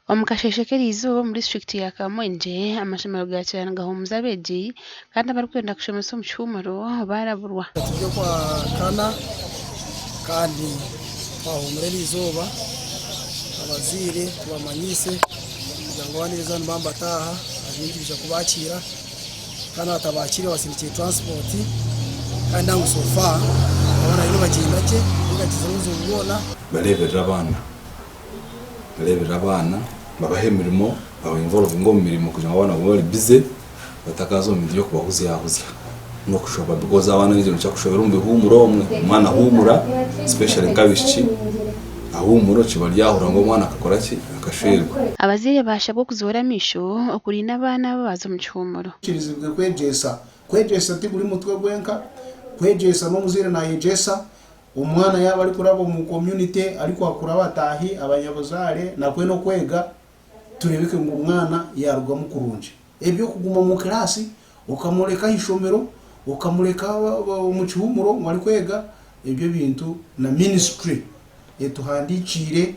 Omu kasheeshe k'eriizooba omu disiturikiti ya Kamwengye, amashomero gaakira nigahuumuza abeegi kandi abarikwenda kushomesa omu kihuumuro baaraburwa. Turi okwakana kandi twahuumura eriizooba, abazaire tubamanyiise kugira ngu abaana eriizooba nibaba nibataaha abaingi baija kubakiira kandi abatabakiire babasindikiire transport kandi nangwa so far abaana bariyo nibagyenda gye tibakagizire obuzibu bwona. Bareeberera abaana. Bareeberera abaana, babaha emirimo, baba involvinga omu mirimo kugira ngu abaana bagume bari busy batakaaza omu bintu by'okubahuzyahuzya n'okushoba because abaana baingi nibakira kushobera omu bihuumuro omwe, omwana ahuumura especially nk'abaishiki ahuumura okiba oryahurira ngu omwana akakora ki, akashwerwa. Abazaire baashabwa okuzoora amaisho okurinda abaana aba baaza omu kihuumuro. Kirizibwe kwegyesa. Kwegyesa ti guri mutwe gwenka, kwegyesa n'omuzaire nayegyesa, Omwana yaaba arikuraba omu community arikwakura abataahi, abanyabuzaare nakwe n'okwega tureebeke ngu omwana yaarugamu kurungi. Eby'okuguma omu class okamureka aha ishomero, okamureka omu kihuumuro ngu arikwega, ebyo ebintu na ministry etuhandiikiire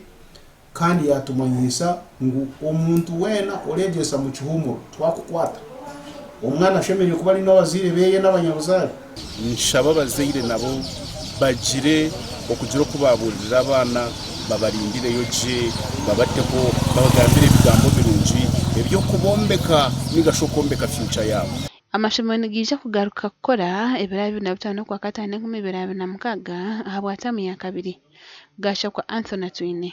Kandi yaatumanyiisa ngu omuntu weena oreegyesa mu kihuumuro, twakukwata. Omwana ashemereire kuba ari n'abazaire beeye n'abanyabuzaare. Nshaba abazaire nabo bagire okugira oku baabuurira abaana, babarindireyo gye, babateho, babagambire ebigambo birungi eby'okubombeka ninga shi okwombeka fyuca yaabo. Amashomero nigaija kugaruka kukora ebiro 25 Okwakataano 2026 ahabwa taamu ya kabiri. Gaashakwa Anthony Atwine.